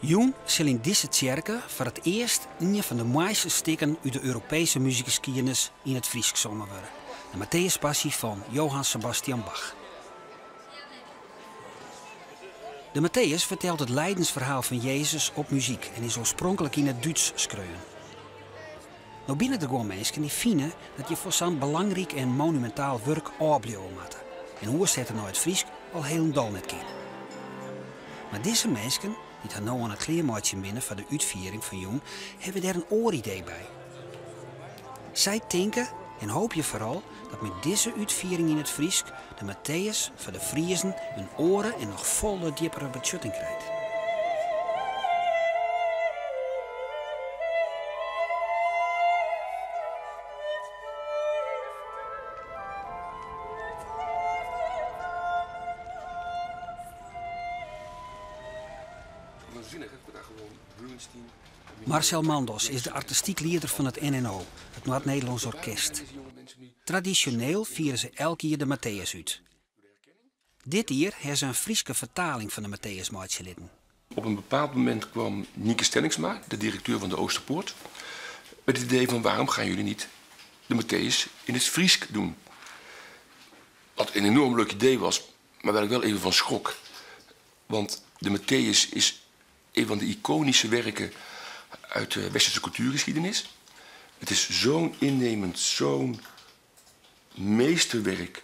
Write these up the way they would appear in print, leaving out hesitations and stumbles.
Jûn sil yn dizze tsjerke foar it earst ien fan de moaiste stikken út de Europeeske muzykskiednis yn it Frysk songen wurde, de Matthäus-Passy fan Johann Sebastian Bach. De Matthäus fertelt it lijdensferhaal fan Jezus op muzyk en is oarspronklik yn it Dútsk skreaun. No binne der guon minsken dy't fine dat je fan sa'n belangryk en monumintaal wurk ôfbliuwe moatte en oersette nei it Frysk al hielendal net kin. Mar dizze minsken, dy't har no oan it klearmeitsjen binne foar de útfiering fan jûn, hawwe dêr in oar idee by. Sy tinke en hoopje foaral dat mei dizze útfiering yn it Frysk de Matthäus foar de Friezen in oare en noch folle djippere betsjutting krijt. Marcel Mandos is de artistyk lieder fan it NNO, it Noard Nederlâns Orkest. Tradisjoneel fiere se elk jier de Matthäus út. Dit jier ha se in Fryske fertaling fan de Matthäus meitsje litten. Op een bepaald moment kwam Nienke Stellingsma, de directeur van de Oosterpoort, met het idee van waarom gaan jullie niet de Matthäus in het Frysk doen? Wat een enorm leuk idee was, maar waar ik wel even van schrok. Want de Matthäus is een van de iconische werken uit de westerse cultuurgeschiedenis. Het is zo'n innemend, zo'n meesterwerk.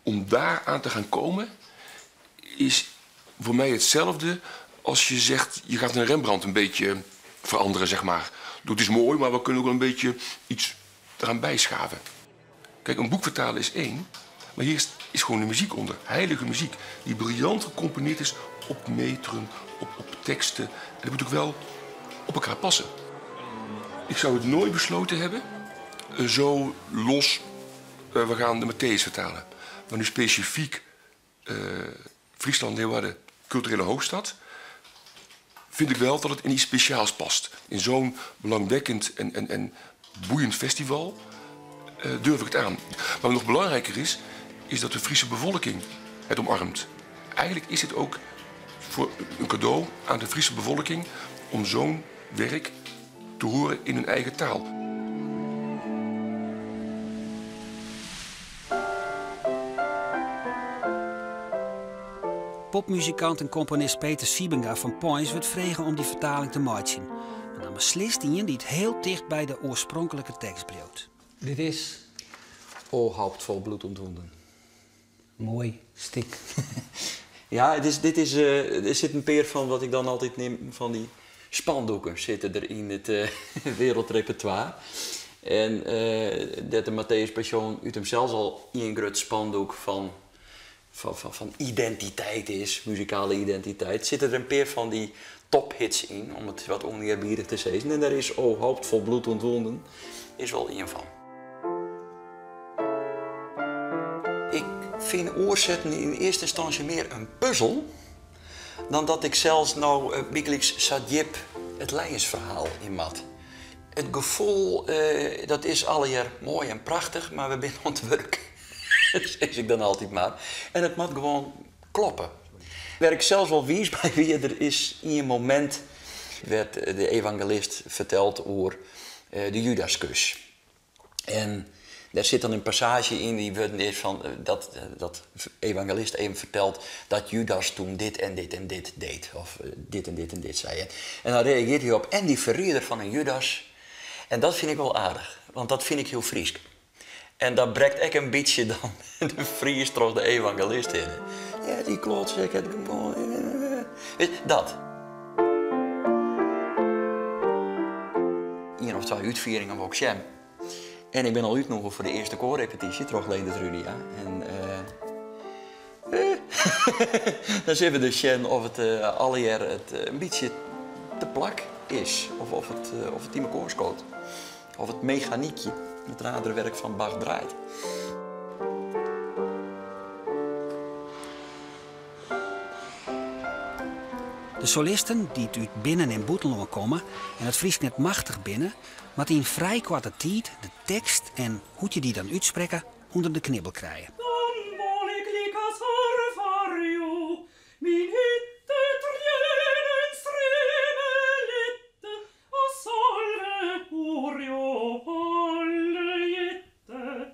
Om daar aan te gaan komen, is voor mij hetzelfde als je zegt, je gaat een Rembrandt een beetje veranderen, zeg maar. Het is mooi, maar we kunnen ook wel een beetje iets eraan bijschaven. Kijk, een boek vertalen is één, maar hier is gewoon de muziek onder. Heilige muziek, die briljant gecomponeerd is op metrum, op teksten. En dat moet ook wel op elkaar passen. Ik zou het nooit besloten hebben, zo los, we gaan de Matthäus vertalen. Maar nu specifiek Friesland, Leeuwarden, culturele hoofdstad, vind ik wel dat het in iets speciaals past. In zo'n belangwekkend en boeiend festival durf ik het aan. Maar wat nog belangrijker is, is dat de Friese bevolking het omarmt. Eigenlijk is het ook voor een cadeau aan de Friese bevolking om zo'n werk te horen in hun eigen taal. Popmuzikant en komponist Peter Siebenga fan Poins wurdt frege om dy fertaling te meitsjen. Mar dan beslist ien dy't hiel ticht by de oarspronklike tekst bliuwt. Dit is O Haupt vol bloed und Wunden. Moai stik. Ja, it is, dit is, der sit in pear fan wat ik dan altyd neam fan dy spandoeken sitte der yn it wereldrepertoire. En dêr't de Matthäus Passion út himsels al ien grut spandoek fan fan identiteit is, muzikale identiteit, sitte der in pear fan dy tophits yn, om it wat ûnearbiedich te sizzen. En dêr is O Haupt vol Bloed und Wunden is wol ien fan. Ik fyn oersetten yn earste ynstânsje mear in puzzel dan dat ik sels no bygelyks sa djip it lijensferhaal yn moat. It gefoel dat is allegear moai en prachtich, mar we binne oan it wurk, sis ik dan altyd mar. En it moat gewoan kloppe. Wêr't ik sels wol wiis mei wie, der is ien momint wêr't de evangelist fertelt oer de Judaskus. En dêr sit dan in passaazje yn dy't wurden is fan dat dat evangelist even fertelt dat Judas toen dit en dit en dit deed. Of dit en dit en dit sei. En dan reagearret hy op en dy ferrieder fan in Judas. En dat fyn ik wol aardich, want dat fyn ik hiel Frysk. En dat brekt ek in bytsje dan de Fries troch de evangelist hinne. Ja, dy klootzak hat gewoan. Dat. Ien of twa útfieringen wol ik sjen. En ik bin al útnûge foar de earste koarrepetysje troch Leendert Runia. En dan sille we dus sjen oft it allegear it in bytsje te plak is. Of of it, of it yn mekoar skoot. Of it meganykje, it raderwerk fan Bach draait. De solisten, dy't út binnen en bûtenlân komme en it Frysk net machtich binne, moatte yn frij koarte tiid de tekst en hoe't je dy dan útsprekke ûnder de knibbel krije. Dan wol ik lykas har foar jo myn hite triennen streuie.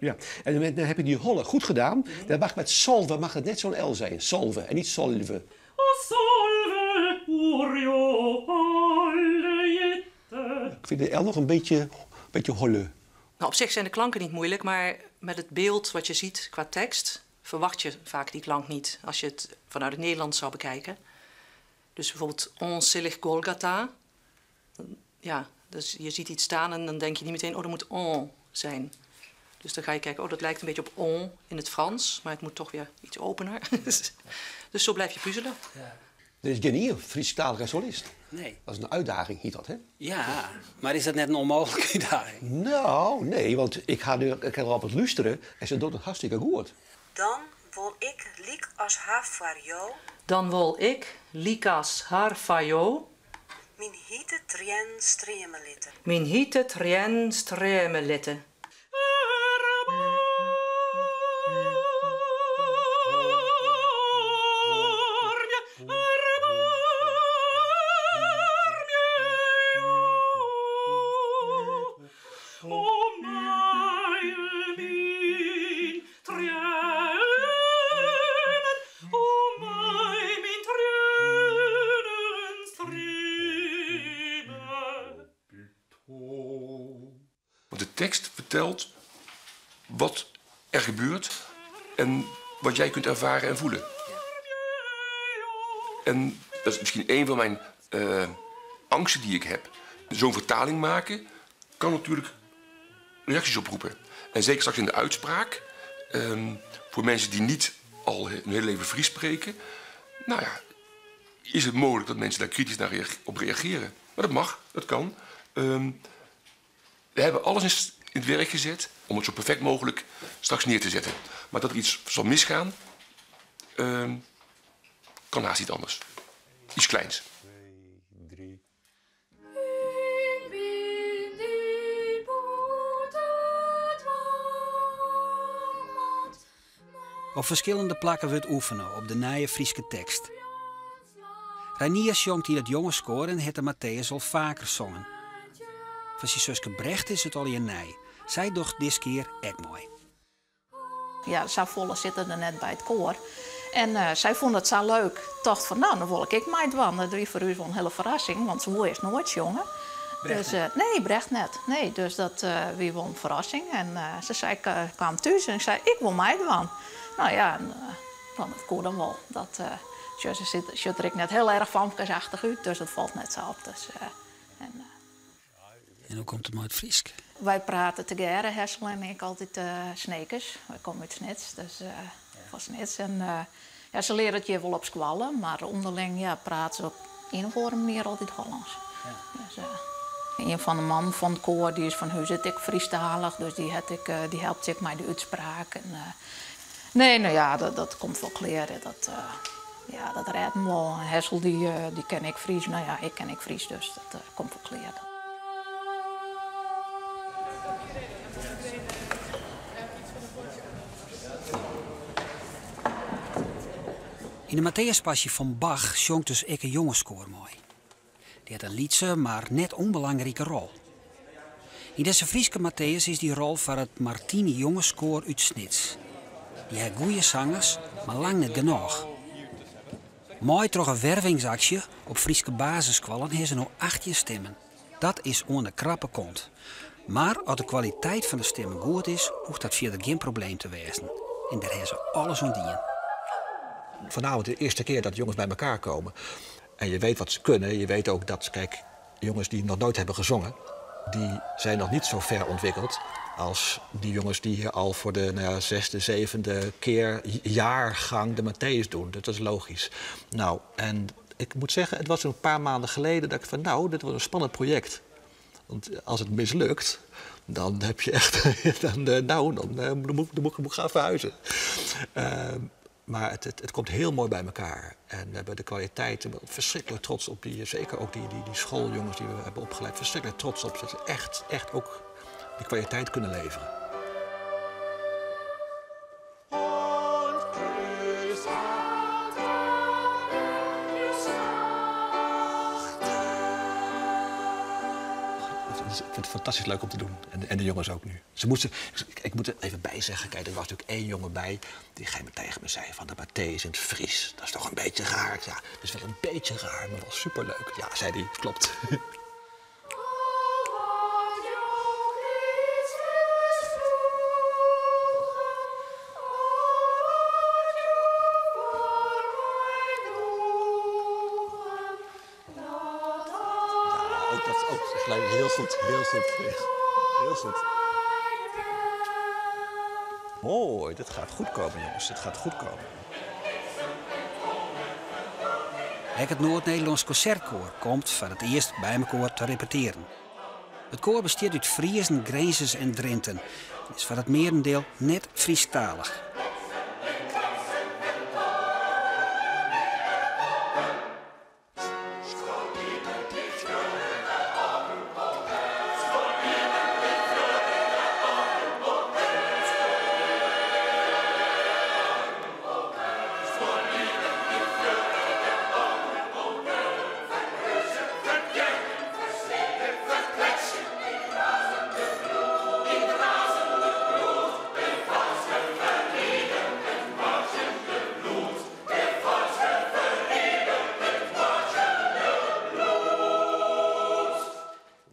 Ja. En dan heb je die holle goed gedaan. Dan mag met solve mag het net zo'n L zijn. Solve en niet solve. Solve oer jo alle jitte. Ik vind de L nog een beetje holle. Nou, op zich zijn de klanken niet moeilijk, maar met het beeld wat je ziet qua tekst verwacht je vaak die klank niet als je het vanuit het Nederlands zou bekijken. Dus bijvoorbeeld onzillig Golgotha. Ja, dus je ziet iets staan en dan denk je niet meteen, oh, dat moet on zijn. Dus dan ga je kijken, oh, dat lijkt een beetje op on in het Frans, maar het moet toch weer iets opener. Dus zo blijf je puzzelen. Ja. Er is geen hier Friestalige solist. Nee. Dat is een uitdaging, heet dat, hè? Ja, maar is dat net een onmogelijke uitdaging? Nou, nee, want ik ga nu, ik ga erop het luisteren en ze doet het hartstikke goed. Dan wil ik liek als haar voor jou. Dan wil ik liek als haar voor jou. Mijn hitte trien streamen litten. Mijn hitte trien streamen litten. Want de tekst vertelt wat er gebeurt en wat jij kunt ervaren en voelen. En dat is misschien een van mijn angsten die ik heb. Zo'n vertaling maken kan natuurlijk reacties oproepen. En zeker straks in de uitspraak, voor mensen die niet al hun hele leven Fries spreken, is het mogelijk dat mensen daar kritisch naar op reageren. Maar dat mag, dat kan. We hebben alles in het werk gezet om het zo perfect mogelijk straks neer te zetten. Maar dat er iets zal misgaan, kan haast niet anders. Iets kleins. 2, 3. Op verschillende plakken wordt oefenen op de nieuwe Frieske tekst. Reinier jongt hier het jongenskoor en het de Matthäus al vaker zongen. Van zijn zuske Brecht is het al in nij. Zij docht dit keer echt mooi. Ja, zij volle zitten er net bij het koor. En zij vond het zo leuk. Dacht van, nou, dan wil ik mij dwan. Dat is voor u wel een hele verrassing, want ze wil eerst nooit jongen. Brecht Dus, net. nee, Brecht net. Nee, dus dat wie wel een verrassing. En ze zei, ik kwam thuis en ik zei, ik wil mij dwan. Nou ja, en dan het koor dan wel. Dat ze zit er ik net heel erg famkesachtig uit, dus dat valt net zo op. Dus en En hoe komt het met het Friesk? Wij praten te geren, Hessel en ik, altijd Snekers. Wij komen uit Snits, dus van Snits. En ja, ze leren het je wel op squallen, maar onderling, ja, praten ze op een of andere manier altijd Hollands. Dus een van de man van het koor, die is van huis uit ik Friestalig, dus die helpt zich met de uitspraak. En nee, nou ja, dat komt wel kleren. Dat ja, dat redt me wel. En Hessel, die ken ik Fries. Nou ja, ik ken ik Fries, dus dat komt wel kleren. In de Matthäuspassie van Bach zongt dus ik een jongenskoor mooi. Die had een lietse, maar net onbelangrijke rol. In deze Frieske Matthäus is die rol van het Martini jongenskoor uit Snits. Die had goeie zangers, maar lang niet genoeg. Mooi troch een wervingsactie op Frieske basiskwallen heeft ze nog 18 stemmen. Dat is onder krappe kont. Maar als de kwaliteit van de stemmen goed is, hoeft dat verder geen probleem te wezen. En daar hebben ze alles aan dienen. Vanavond de eerste keer dat jongens bij elkaar komen. En je weet wat ze kunnen. Je weet ook dat, jongens die nog nooit hebben gezongen, die zijn nog niet zo ver ontwikkeld als die jongens die hier al voor de, zesde, zevende keer jaargang de Matthäus doen. Dat is logisch. En ik moet zeggen, het was een paar maanden geleden dat ik van, nou, dit was een spannend project. Want als het mislukt, dan heb je echt, dan nou, dan moet, dan moet, moet ik gaan verhuizen. Maar het komt heel mooi bij elkaar. En we hebben de kwaliteit, we zijn verschrikkelijk trots op die, zeker ook die schooljongens die we hebben opgeleid, verschrikkelijk trots op dat ze echt ook de kwaliteit kunnen leveren. Ik vind het fantastisch leuk om te doen. En de jongens ook nu. Ze moesten, ik moet er even bij zeggen, kijk, er was natuurlijk één jongen bij die gegeven tegen me zei van de Matthäus in het Fries. Dat is toch een beetje raar. Ja, dat is wel een beetje raar, maar wel superleuk. Ja, zei hij, klopt. Ja, ook dat ook gelijk heel goed, heel goed. Heel goed. Mooi, dit gaat goed komen, jongens. Dit gaat goed komen. Ek it Noard-Nederlânsk Konsertkoar komt foar it earst by mekoar te repetearjen. It koar bestiet út Friezen, Grinzers en Drinten en is foar it mearendeel net Frysktalich.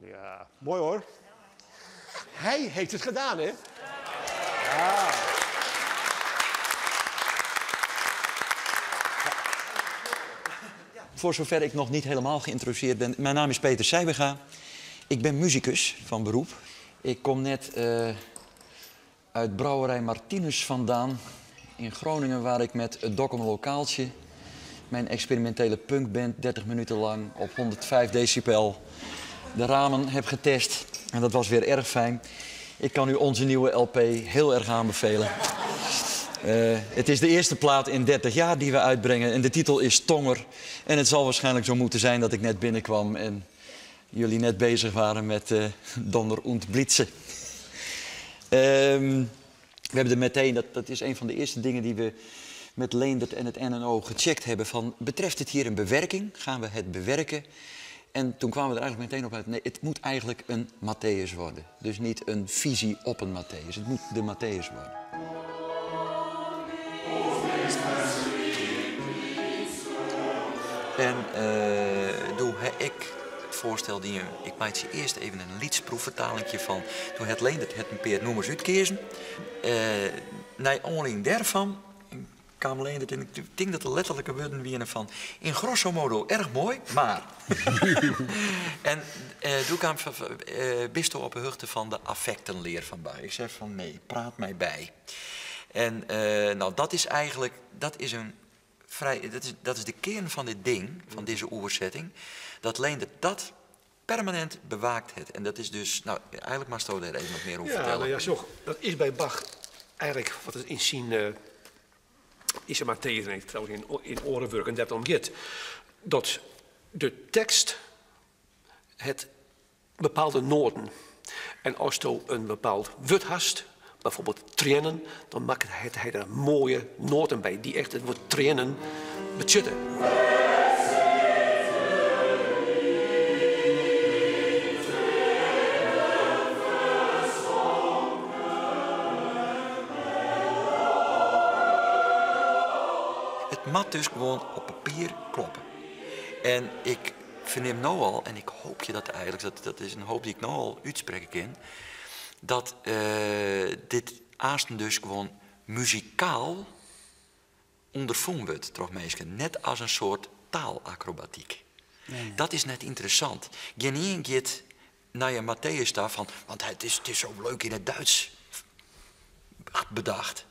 Ja, mooi hoor. Hij heeft het gedaan, hè? Ja. Voor zover ik nog niet helemaal geïntroduceerd ben. Mijn naam is Peter Sijbenga. Ik ben musicus van beroep. Ik kom net uit Brouwerij Martinus vandaan in Groningen, waar ik met het Dokkum Lokaaltje, mijn experimentele punkband, 30 minuten lang op 105 decibel de ramen heb getest. En dat was weer erg fijn. Ik kan u onze nieuwe LP heel erg aanbevelen. Het is de eerste plaat in 30 jaar die we uitbrengen en de titel is Tonger. En het zal waarschijnlijk zo moeten zijn dat ik net binnenkwam en jullie net bezig waren met Donner und Blitze. We hebben er meteen, dat is een van de eerste dingen die we met Leendert en het NNO gecheckt hebben. Van, betreft het hier een bewerking? Gaan we het bewerken? En toen kwamen we er eigenlijk meteen op uit, nee, het moet eigenlijk een Matthäus worden. Dus niet een visie op een Matthäus, het moet de Matthäus worden. En doe ik het voorstel die je, ik maak je eerst even een liedjesproefvertalingje van. Toen het Leendert het een peer noemers uitkezen. Naar aanleiding daarvan kwam Leendert en ik denk dat de letterlijke woorden wienen van in grosso modo erg mooi, maar. En toen kwam van bist u op de hoogte van de affectenleer van Bach? Ik zei van nee, praat mij bij. En nou, dat is eigenlijk, dat is een vrij, dat is, dat is de kern van dit ding, van deze oerzetting, dat Leendert dat permanent bewaakt het. En dat is dus, nou, eigenlijk mag Sto daar even wat meer over Ja, vertellen. nou ja, zo, dat is bij Bach eigenlijk wat het in zijn is er maar tegen, ik trouwens in orenwerk en dat omgeet, dat de tekst het bepaalde noten. En als je een bepaald woord hast, bijvoorbeeld trainen, dan maakt hij er mooie noten bij, die echt het woord trainen betutten. Het moet dus gewoon op papier kloppen. En ik verneem nou al, en ik hoop je dat eigenlijk, dat is een hoop die ik nou al uitspreken kan, dat dit aasten dus gewoon muzikaal ondervonden wordt door mensen. Net als een soort taalacrobatiek. Dat is net interessant. Geen één gaat naar je Matthäus daarvan, want het is zo leuk in het Duits bedacht.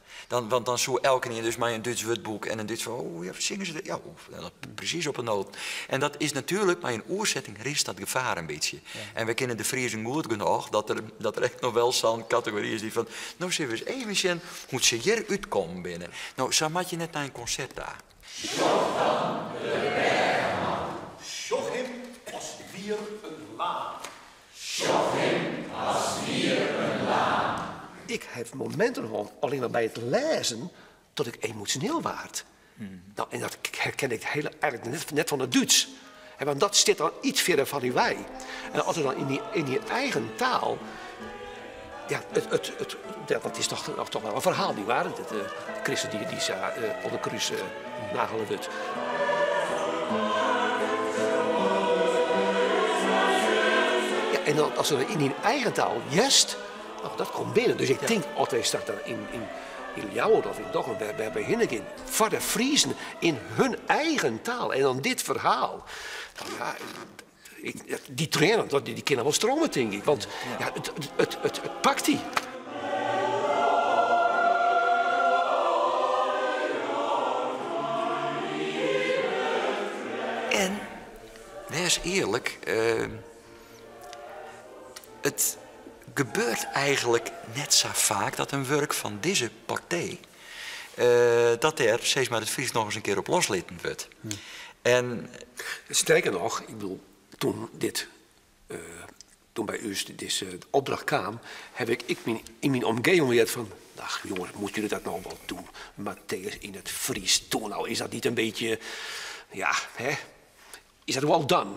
Want dan zo elke keer dus maar een Duits woordboek en een Duits van, oh ja, zingen ze dat? Ja, oh, ja, dat precies op een noot. En dat is natuurlijk, maar in oerzetting rist dat gevaar een beetje. En we kennen de Friesen goed genoeg dat er echt nog wel zo'n categorie is die van, nou zullen we eens even zien hoe ze hier uitkomen binnen. Nou, zo moet je net naar een concert daar. Sjoch hem als wier een la. Sjoch hem als wier een la. Ik heb momenten gewoon alleen maar bij het lezen dat ik emotioneel waard. En dat herken ik hele, eigenlijk net van het Duits. Want dat stiet dan iets verder fan dy wei. En as er dan yn dyn eigen taal. Ja, it, dat is toch wel in ferhaal, nietwaar? Dat de Christus dy't sa oan de krús nagele wurdt. Ja, en dan as er yn dyn eigen taal hearst, nou, dat komt binnen. Dus ik tink, as wy straks dan yn Ljouwert of yn Dokkum wêr wy hinne gean, foar de Friezen yn hun eigen taal en dan dit ferhaal. Nou ja, dy triennen, dy kinne wol strome, tink ik. Want ja, it pakt dy. En, wês earlik, it gebeurt eigenlik net sa faak dat in wurk fan dizze portée, dat dêr sis mar it Frysk noch ris in kear op loslitten wurdt. En Sterker noch, ik bedoel, toen dit, toen by ús dizze opdracht kaam, haw ik ek yn myn omgeving heard fan, ach jongens, moeten jullie dat nou wel doen? Matthäus yn it Frysk, doe nou, is dat niet een beetje, ja, hè? Is dat wel done?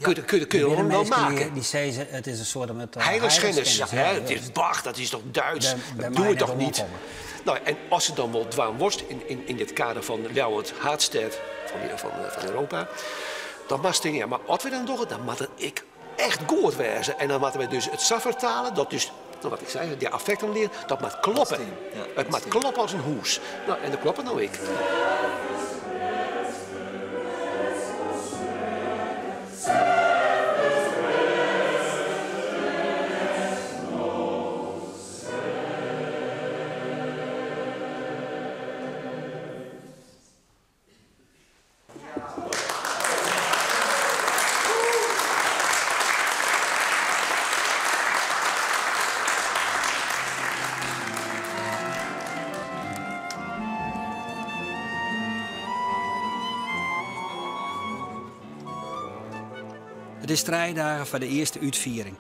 Kun je Er wel binne minsken maken? dy't sizze, it is in soarte met Heiligschennis, heiligschennis. hè? Het is Bach, dat is toch Duits? Dêr Dat doe mei je net toch oan niet? komme. Nou, en as it dan wol dwaan wolst yn dit kader fan Ljouwert, haadstêd fan Europa, dan moatst tinke, ja, mar as we dan dogge, dan moat it ek echt goed wêze. En dan moatte wy dus it sa fertale dat dus, nou, wat ik sei, dy affekten lear, dat moat kloppe. It moat kloppe as in hûs. Nou, en dat kloppet no ek. It is trije dagen foar de earste útfiering.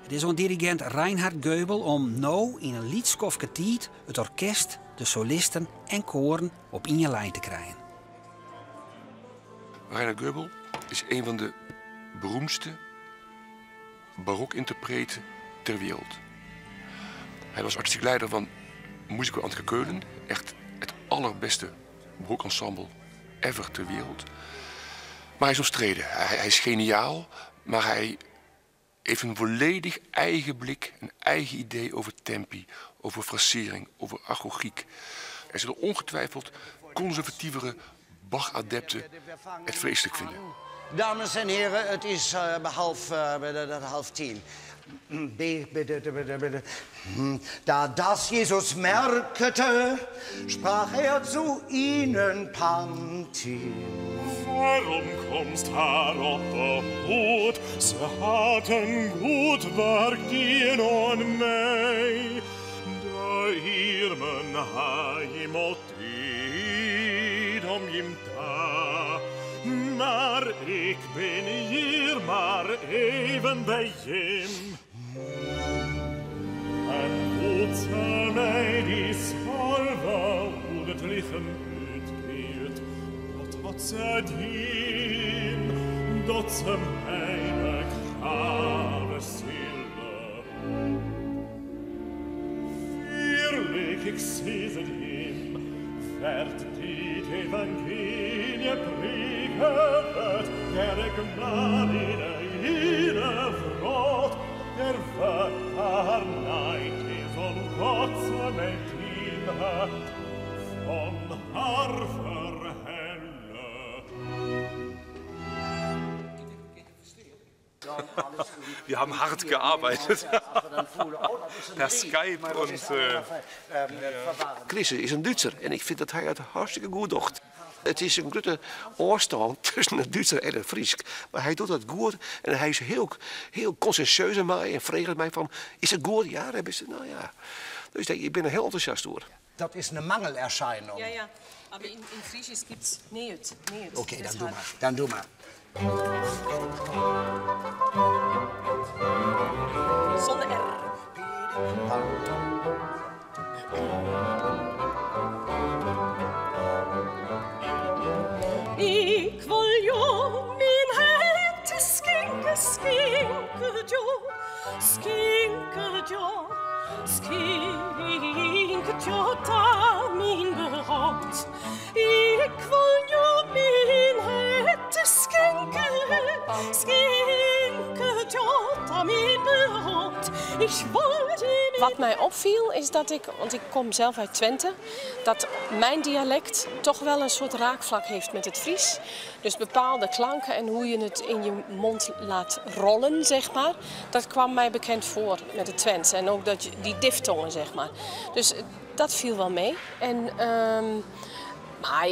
It is oan dirigint Reinhard Goebel om no yn in lyts skoftke tiid it orkest, de solisten en koaren op ien lijn te krijen. Reinhard Goebel is een van de beroemdste barokinterpreten ter wereld. Hij was artistiek leider van Musica Antica Keulen, echt het allerbeste barokensemble ever ter wereld. Maar hij is omstreden. Hij is geniaal, maar hij heeft een volledig eigen blik, een eigen idee over tempi, over frasering, over agogiek. Er zullen ongetwijfeld conservatievere Bach-adepten het vreselijk vinden. Dames en heren, het is 9:30. B, B, D, D, D, D, D. Da das Jesus merkete, sprach er zu ihnen Pantin. Warum komst herop mot, ze haten goed werk dien on mij. De irmen heimot om jim da. Maar ik ben hier maar even bij jim. En goed ze mij die salve hoe het lichem uitgeeft, dat had ze dien, dat ze mij begraven zullen. Vierlijk, ik zie ze hem, werd dit evangelie prediket, der ik man in de ene vrot, der wörter neid is on Gott met ihm hat, von haar verhelle. Wir haben hart gearbeitet. Per Skype und. Chris is in Dútser en ik fyn dat hy it hartstikke goed docht. It is in grutte ôfstân tusken it Dútser en it Frysk. Mar hy docht dat goed en hy is hiel, hiel konsjinsjeus mei en freget my fan, is it goed? Ja, dan is it, nou ja. Dus ik bin der hiel entûsjast oer. Dat is een Mangelerscheinung. Ja, ja. Aber in Friesisch gibt's niet. Niet. Oké, dan doe maar. Dan doe maar. Zonder R. Ik wil jou, mijn Skinket jo, skinket jo, skinket jo ta myn behâld. Ik wol jo myn herte skinke, skinket jo ta myn behâld. Ik wol dy Wat mij opviel is dat ik, want ik kom zelf uit Twente, dat mijn dialect toch wel een soort raakvlak heeft met het Fries. Dus bepaalde klanken en hoe je het in je mond laat rollen, zeg maar, dat kwam mij bekend voor met het Twents. En ook dat, die diftongen, zeg maar. Dus dat viel wel mee. En, maar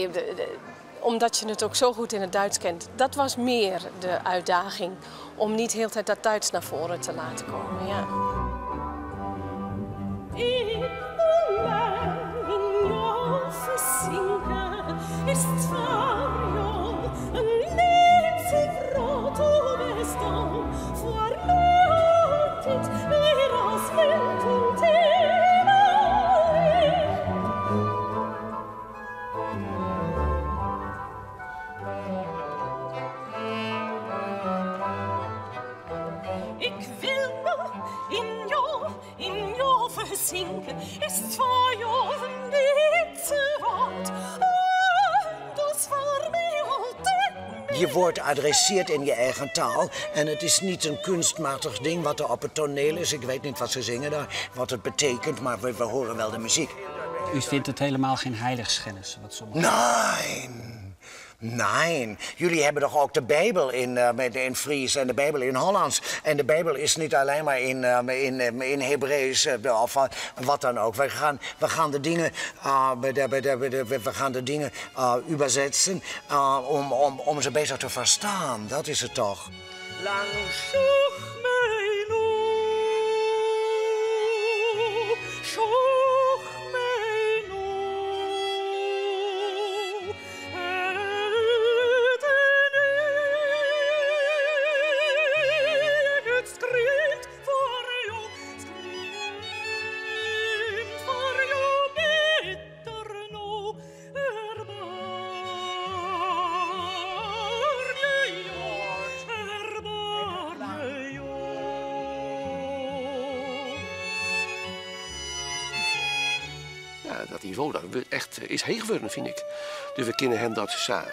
omdat je het ook zo goed in het Duits kent, dat was meer de uitdaging om niet heel de tijd dat Duits naar voren te laten komen. Ja. Ik wol my yn jo fersinke, is 't foar jo in lytse wrâld, o wês dan foar my altyd mear as welt en himmel licht. Ik wil my yn jo, yn jo fersinke, is 't foar jo in lytse wrâld, dat foar my altyd Je wordt adresseert in je eigen taal en het is niet een kunstmatig ding wat er op het toneel is. Ik weet niet wat ze zingen daar, wat het betekent, maar we horen wel de muziek. U vindt het helemaal geen heiligschennis, wat sommigen... Nee! Nee, jullie hebben toch ook de Bijbel in Fries en de Bijbel in Hollands. En de Bijbel is niet alleen maar in Hebreeuws of wat dan ook. We gaan de dingen, we gaan de dingen übersetzen om ze beter te verstaan. Dat is het toch. Lang sjoch my no, sjoch my no. Het het skrimt foar jo, skrimt foar jo bitter no. Erbarmje jo, erbarmje jo. Ja, dat nivo dat wurdt echt, is heech wurden, fyn ik. Dus we kinne him dat sa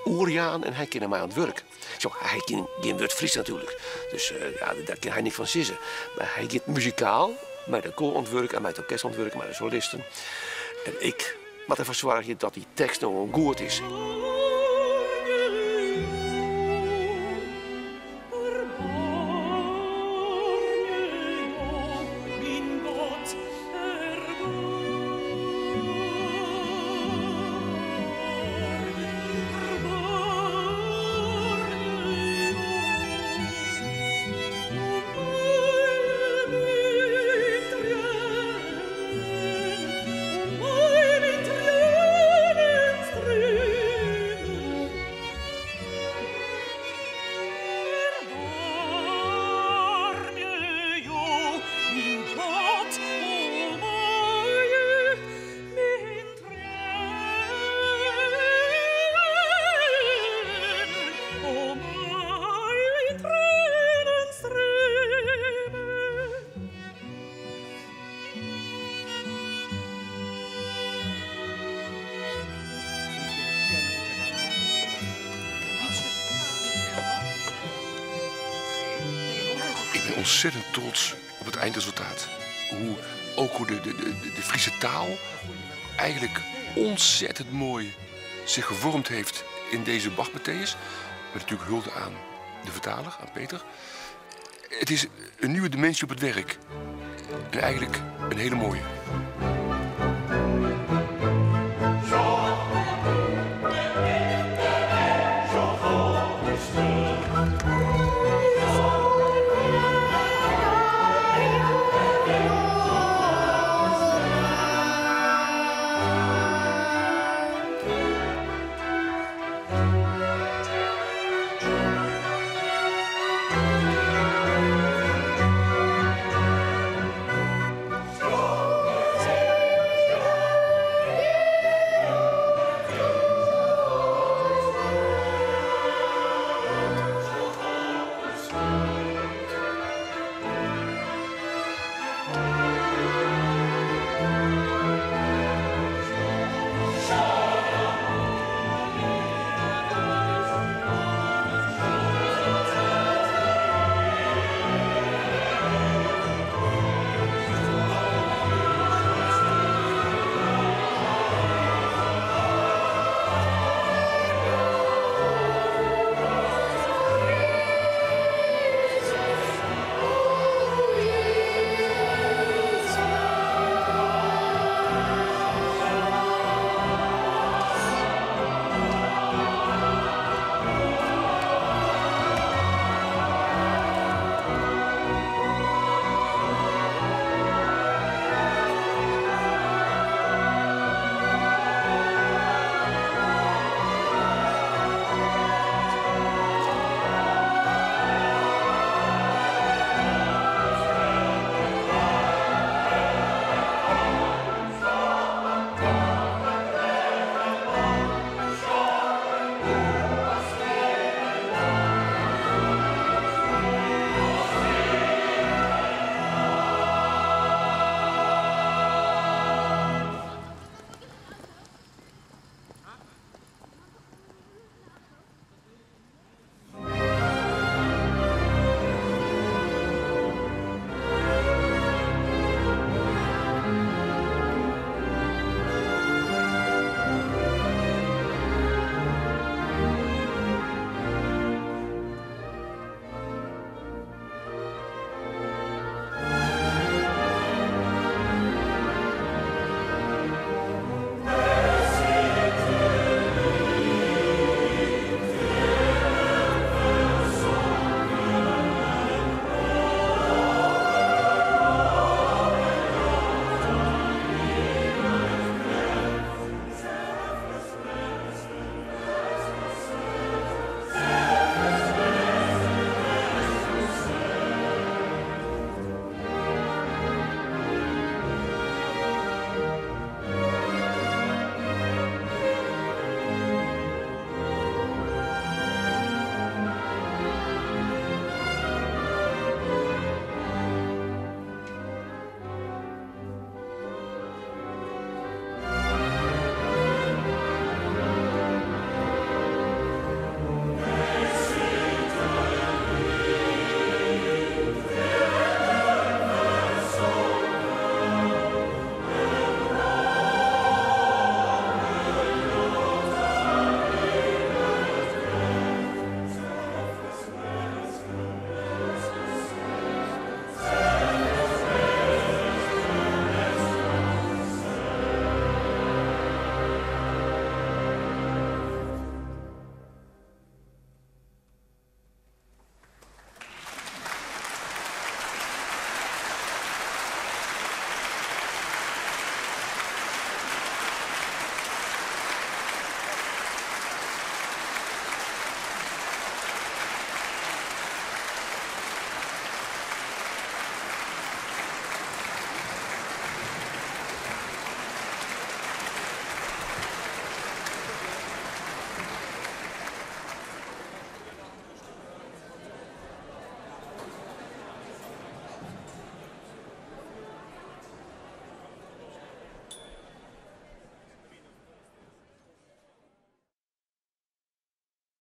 oerjaan en hy kin mei oan it wurk. Sa, hy kin gjin wurd Frysk natuerlik. Dus ja, dêr kin hy niks fan sizze. Mar hy giet muzikaal mei de koar oan it wurk en mei it orkest oan it wurk, mei de solisten. En ik moat derfoar soargje dat dy tekst no goed is. Erbarmje jo, myn God, erbarmje jo. O my myn triennen, o my myn triennen streamen. Erbarmje jo, myn God, o my myn triennen, o my triennen streamen. Ik ben ontzettend trots op het eindresultaat. Ook hoe de Friese taal eigenlijk ontzettend mooi zich gevormd heeft in deze Bach-Matthäus. Met natuurlijk hulde aan de vertaler, aan Peter. Het is een nieuwe dimensie op het werk. En eigenlijk een hele mooie.